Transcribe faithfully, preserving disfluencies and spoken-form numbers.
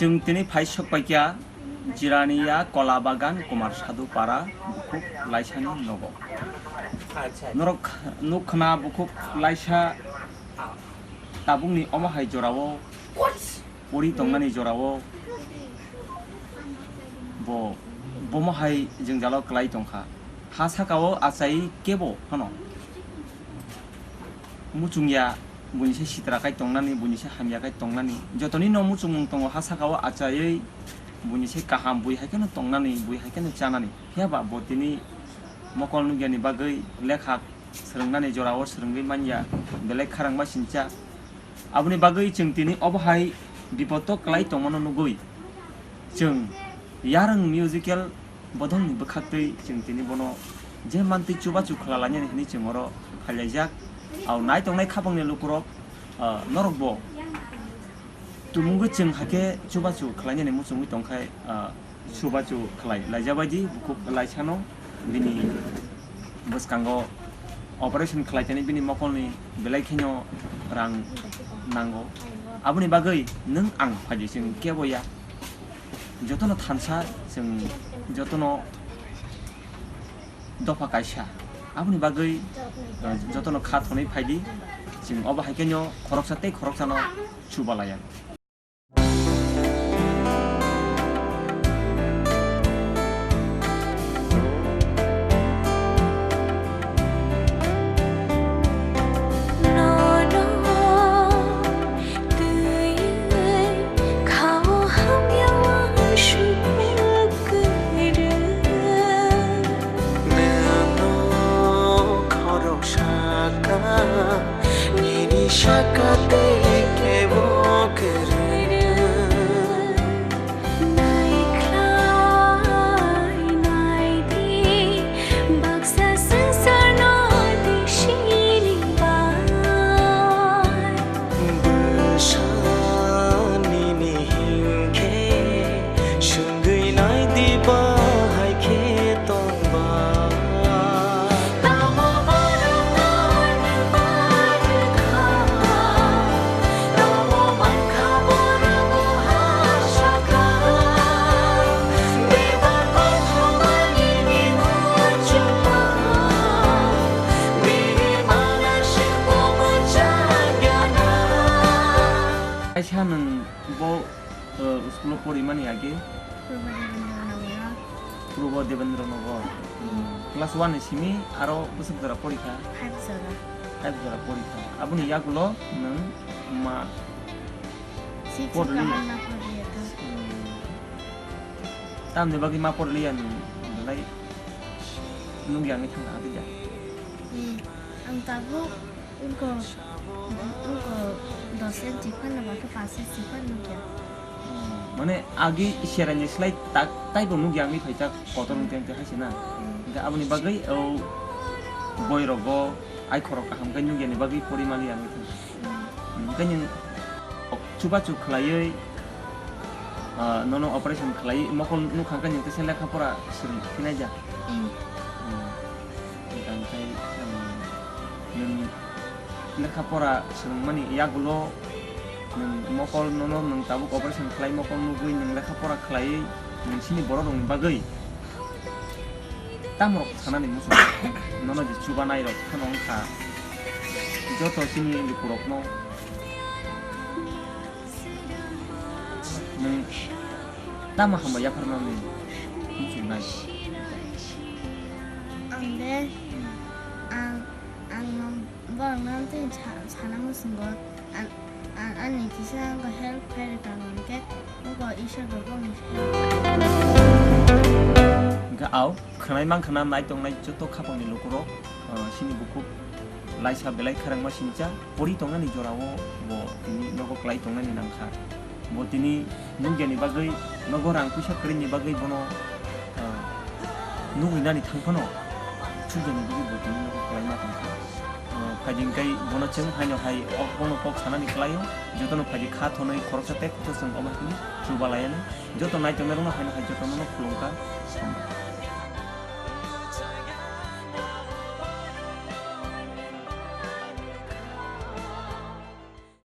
Chwng tini phai sok paikha Jirania Kola Bagan Kumar Sadhu Para bukhuk laisani nogo. Norok nuk khna bukhuk laisa tabukni omo hai jorao pori tongnani jorao bo bomo hai jwngjalo kwlai tongkha. Ha sakao achai kebo phano muchungya, buini se sitra kai tongnani, buini se hamya kai tongnani. Jotoni no muchungmung tongo ha sakao achaiwi buini se kaham, bui hai kheno tongnani, bui hai kheno chanani. Phiya ba bo tini mokol nukya ni bagwi lekha swrwngnani jorao swrwngwi manya, belai kharang ba sincha. Aboni bagwi chwng tini obo hai bipodo kwlai tongmano nugwi chwng Yarwng Musical bodolni bwkhaktwi chwng tini bono je mantwi chubachu khlalainani hwnwi chwng oro phailaijak. Au nai tongnai khapangni lukurok, ah, norokbo tumungwi chwng hakhe chubachu khlainani muchungwi tongkhai, ah, chubachu khlai laijabaidi bukhuk laisano bini bwskango operation khlaithani bini mokolni belai kheno rang nango. Aboni bagwi nwng ang phaidi chwng kebo ya. Jotono thansa chwng jotono dopha kaisa. Aboni bagwi, uh, jotono kha thonwi phaidi. Chwng obo hai kheno khoroksa tei khoroksano chubalaiya. Nono twiwi khao hamya uansukma kwrwi. Nwngno khoroksa ka nini saka tei kebo kwrwi. Naikhlai naidi, baksa swngcharno twi sini bai. Bwsa nini hinkhe swngwi naidi, bahai khe tongba. Tamo borok no nang barwkha, tamo mankha borok bo ha saka. Bebak kothoma nini muchungma, bini mana singbo mwchang ya na. Kaisa nwng bo, uh, school o porimani age? Purbo Devendra Nagar. Purbo Devendra Nagar. Hmm. Class one ni simi aro bwswk jora porikha? Five jora. Five jora porikha. Aboni yagulo nwng ma Six porli? Kaham na porliya ta. Hmm. Tamni bagwi ma porliya nwng belai nukya wngwi thangna adi da? Hmm. Ang tabuk Urko, urko dos inch phano ba khe paanch inch phano nukya. Mane agi serani slai tak taibo nukya wngwi phaijak kotor wngkha wngkha hai se na. Hmm. Hwnkhe aboni bagwi o boirogo aikhorok kaham khe nukya ni bagwi porimani wngwi thang. Hmm. Hwnkhe nwng chubachu khlaiwi, ah, nono operation khlaiwi mokol nukha khe nwng teisa lekha pora swrwng phinai ja. Hmm. Hmm. Hwnkhe, um, nwng lekha pora swrwngmani yagulo nwng mokol nono nwng tabuk operation khlai mokol nugwi nwng lekha pora khlaiwi nwng sini borok rokni bagwi tamrok sanani muchung nono je chubanai rok phano wngkha joto chini lukurokno nwng tamo hambai yapharmani muchungnai. Ang de, ang, ang borokno tei sa-, sana muchungo. An-, an-, ani kisa ang help khairokha hwnkhe, abo Isor bo boni help. Hwnkhe ao khwnai mankha na nai tongnai joto khapangni lukurok, ah, sini bukhuk laisa belai kharangma sincha pori tongnani jorao bo tini nogo kwlai tongnani nangkha. Bo tini nukjani bagwi nogo rang puisa kwrwini bagwi bono, ah, nugwi nani thang phano sujani bagwi bo tini nogo kwlaima tongkha. Ah, phaidi hwnkhe bono chwng haino hai o kokno kok sanani kwlaio, jotono phaidi kha thonwi khoroksa tei kuthosong omo tini chubalayani. Joto naitongnai rokno haino hai jotono no khulumkha.